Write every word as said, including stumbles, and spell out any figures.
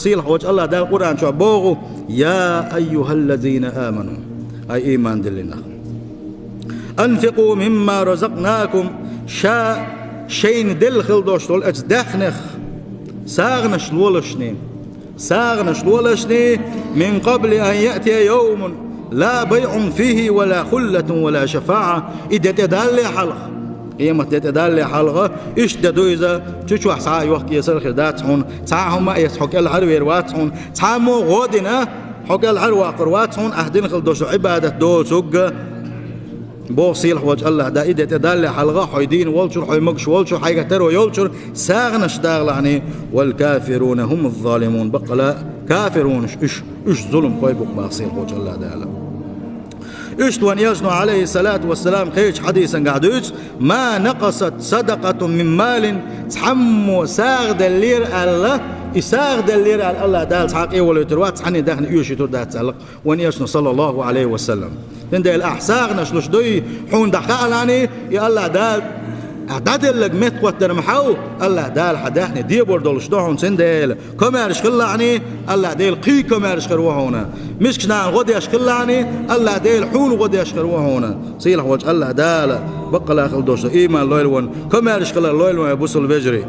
Сийлахь волчу АллахӀ Дала Къуръан чохь боху: «Я айюхаллазина аману», ай ийман диллинарш, «анфикъу мимма разакънакум», ша шайна делла хила долуш долу оцу даьхнех сагӀанаш лолашний, сагӀанаш лолашний, «мин къабли ан яътия йовмун ла байъун фихи ва ла хуллатун ва ла шафаъа», и де тӀедалле хьалха. Къемат де тӀедалле хьалха, иштта де ду иза, чу чохь схьа а йохка эсар хир дац хьуна, цхьа а хӀума а эцна хьо кӀелхьарвер вац хьуна, цхьаммо а гӀо дина, хьо кӀелхьарваккхар вац хьуна, ахь дина хила долуш долу Ӏибадат доцург. Боху сийлахь волчу АллахӀ Дала, и де тӀедалле хьалха, хьо дийна волчуьра, хьо могуш волчуьра, хьайгахь таро йолчуьра сагӀанаш дагӀалахьний, «вал кафируна хӀумуз залимун», баккъала кафирунаш уьш, уьш зуламхой бу-кх боху сийлахь волчу АллахӀ Дала. Иштта вайн элчано, Ӏалайхиссалату вассалам, кхечу хьадисан гахь дуьйцу: «Ма накъасат садакъатун мин малин», цхьаммо сагӀа деллера аьлла, и сагӀа деллера аьлла АллахӀ Дала цхьа а къевалуьйтур вац, цхьанний даьхни оьшуьйтур дац аьлла вайн элчано, саллаллаху Ӏалайхи ва саллам. Цундела ахь сагӀанаш луш дуй, хьуна дӀакхаалахьаний, и АллахӀ Дала ахь дӀаделларг меттахӀоттар ма хьов, АллахӀ Дала хьан даьхни дебор долуш ду хьуна, цундела. Комаьрша хилалахьаний, АллахӀ Дела кхин а комаьрша хир ву хьуна. Мискачу нахана гӀо деш хилалахьаний, АллахӀ Дела хьуна гӀо деш хир ву хьуна. Сийлахь волчу АллахӀ Дала баккъала хила долуш долу ийман лойла вайн, комаьрша хилар лойла вайн, бусалба вежарий.